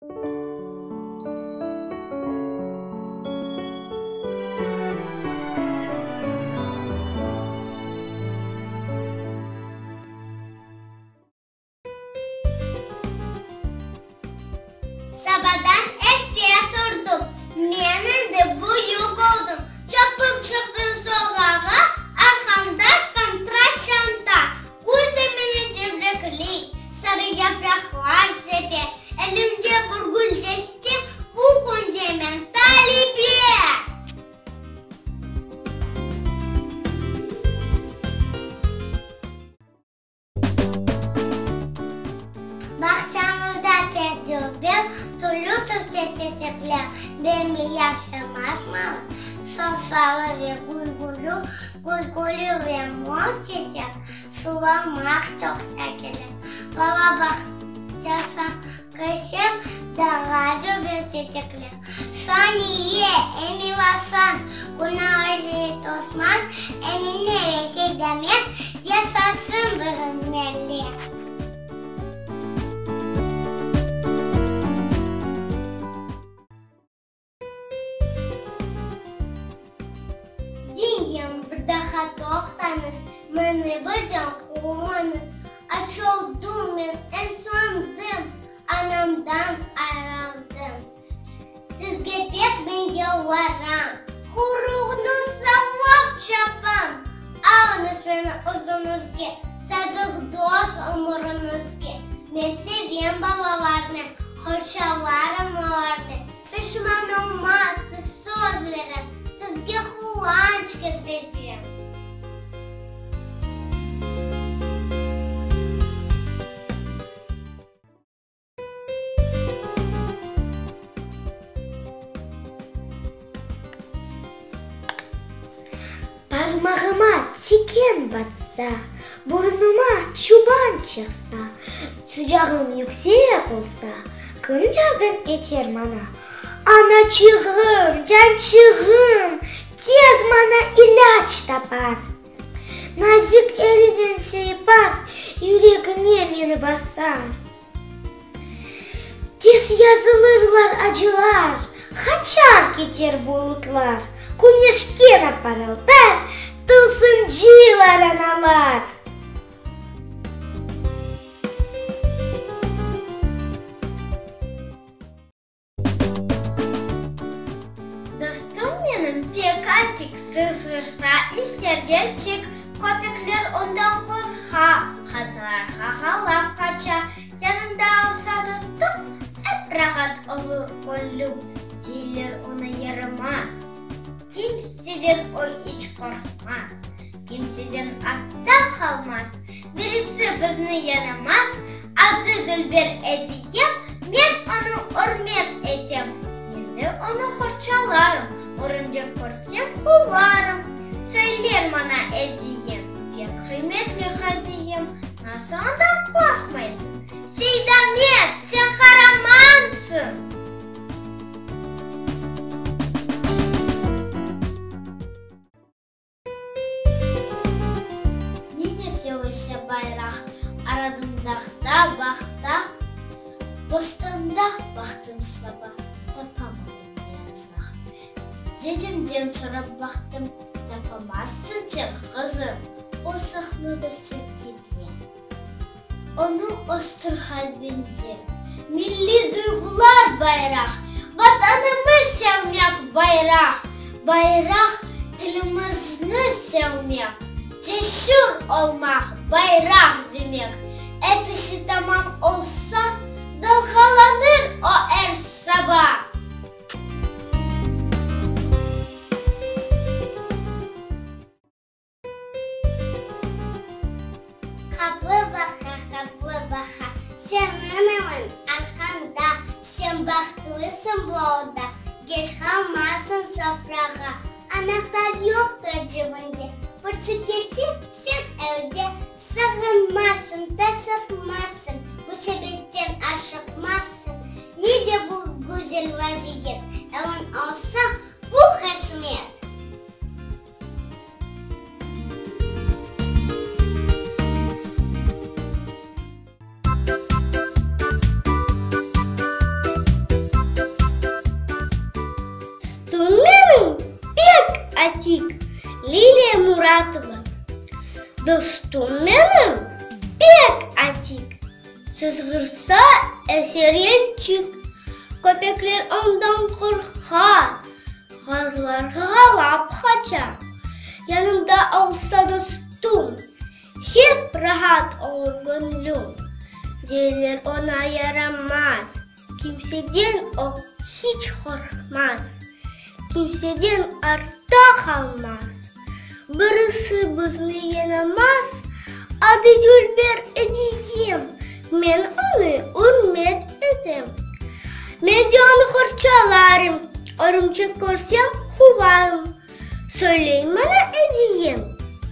Sabadan erte turdım, men endi büyük oldım, Çapıp çıqtım soqağa, arqamda santıraç çanta. Küz de meni tebrikley, sarı yapraqlar sepe, Elimde bir gül deste, bu künde men talebe. Bağçamızda pek dülber, türlü tüste çeçekler, bem-beyaz ve mas-mavı, sap-sarı ve gül-gülü, gül-gülü ve mor çeçek, sulamaq çoqça kerek. Bala bağçasına kirseñ, daa dülber çeçekler. Saniye, Emilasan, Gülnara Seyitosman, Emine ve Seydamet yaşasın bizim millet! Yengem, bir daha toqtañız, meni birden quvmañız, Aç oldım men, ensondım, anamdan ayrıldım. Sizge pek men yalvaram, quyruğını sallap çapam, Alıñız meni özüñizge, sadıq dost ömüriñizge. Men sevem balalarnı, qorçalarım olarnı, Pişman olmazsız, söz berem, sizge quvanç ketireceğim. Parmağıma tiken batsa, Burnuma çuban çıqsa, Sıcağım yüksek olsa, Kim yardım eter maña? Anaçığım, cançığım, Tez maña ilâc tapar. Nazik elinen sıypar, Yüregine meni basar. Tez yazılırlar acılar, Qaçar keter bulutlar, Küneş kene parıldar, Tılsımcılar analar. Dostum menim pek atik, sızğırsa ise belçik, Köpekler ondan qorqa, qazlar ğağalap qaça. Yanımda olsa dostum, ep rahat olur göñlüm, Deyler onı yaramaz, kimseden o iç qorqmaz, Kimseden artta qalmaz, birisi bizni yaramaz, Adı Dülber Ediyem, men onı ürmet etem, Men de onı qorçalarım, örümcek körsem quvarım. Söyler maña Ediyem, pek qıymetli hadiyem, Nasıl ondan qorqmaysıñ, Seydamet, sen qaramansıñ! Ne devse bayraq, Aradım dağda, bağda, Bostanda baqtım saba, Tapamadım ne yazıq. Dedemden sorap baqtım, Tapamazsıñ sen, qızım, O saqlıdır sevgide. Onı östür qalbinde. Milliy duyğular bayraq, Vatanımı sevmek bayraq, Bayraq tilimizni sevmek, Cesür olmaq bayraq demek. Episi tamam olsa, Dalğalanır o er saba. Qapı baqa, qapı baqa, Seniñ eviñ arqañda, Sen bahtlısıñ bu olda, Keç qalmazsıñ sofrağa. Anahtar yoqtır cebiñde, Birisi kelse, sen evde. Sağınmazsıñ, tasıqmazsıñ, Bu sebetten aşıqmazsıñ. Ne de bu güzel vaziyet, Eviñ olsa, bu qısmet. Dostum menim pek atik, Sızğırsa eser yelçik. Köpekler ondan qorqa, Ğazlar ğağalap qaça. Yanımda olsa dostum, Hep rahat olur göñlüm. Deyler oña yaramaz, Kimseden o hiç qorqmaz, Kimseden artta qalmaz. Birisi bizni yenemez, Adı Dülber Ediyem, Men onı ürmet etem. Men de onı qorçalarım, Örümçek körsem, quvarım. Söyley maña Ediyem,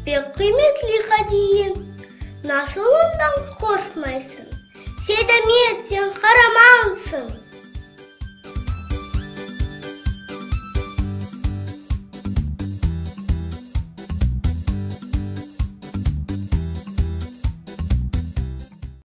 Pek qıymetli qadiyem, Nasıl ondan qorqmaysıñ? Seydamet!